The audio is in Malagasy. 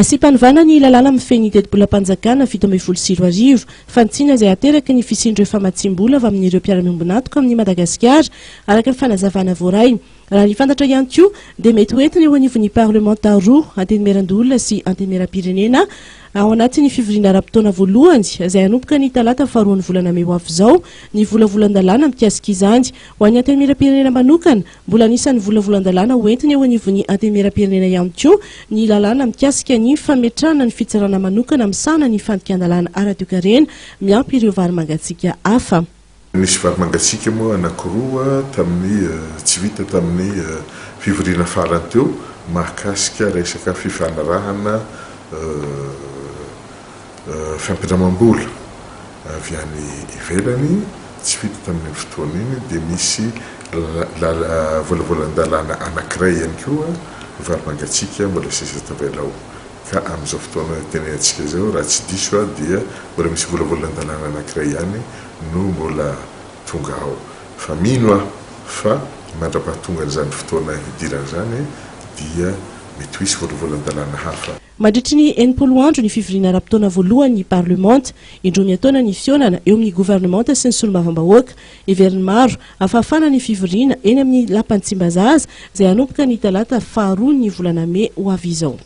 Asiam-panovana ny lalàna mifehy ny tetibolam-panjakana 2017, fanitsiana izay ateraky ny fisian'ireo famatsiam-bola avy amin'ireo mpiara-miombon'antoka amin'i Madagasikara, araka ny fanazavana voaray. Raha ny fantatra ihany koa dia mety ho entina eo anivon'ny parlemanta roa, Antenimierandoholona sy Antenimierampirenena, ao anatin'ny fivoriana ara-potoana voalohany izay hanomboka ny talata faharoan'ny volana mey ho avy izao ny volavolan-dalàna mikasika izany. Ho an'ny Antenimierampirenena manokana, mbola anisan'ny volavolan-dalàna ho entina eo anivon'ny Antenimierampirenena ihany koa ny lalàna mikasika ny fametrahana ny fitsarana manokana misahana ny fandikan-dalàna ara-toekarena miampy ireo vary mangatsiaka hafa. Nisy vary mangatsiaka moa anankiroa tamin'ny tsy vita tamin'ny fivoriana farany teo mahakasika resaka fifanarahana fampindramam-bola avy any ivelany, tsy vita tamin'iny fotoana iny, dia misy volavolan-dalàna anankiray ihany koa vary mangatsiaka mbola sisa tavela ao. Ka amin'izao fotoana itenenantsika izao, raha tsy diso aho dia mbola misy volavolan-dalàna anankiray ihany no mbola tonga ao. Fa mino aho fa mandra-pahatongan'izany fotoana hidirana izany dia mety ho hisy volavolan-dalàna hafa. Mandritry ny 60 andro ny fivoriana ara-potoana voalohany ny parlemanta. Indroa miantaona ny fihaonana eo amin'ny governemanta sy ny solombavambahoaka. Heverin'ny maro, hafahafana ny fivoriana eny amin'ny lapan'i Tsimbazaza izay hanomboka ny talata faharoa ny volana mey ho avy izao.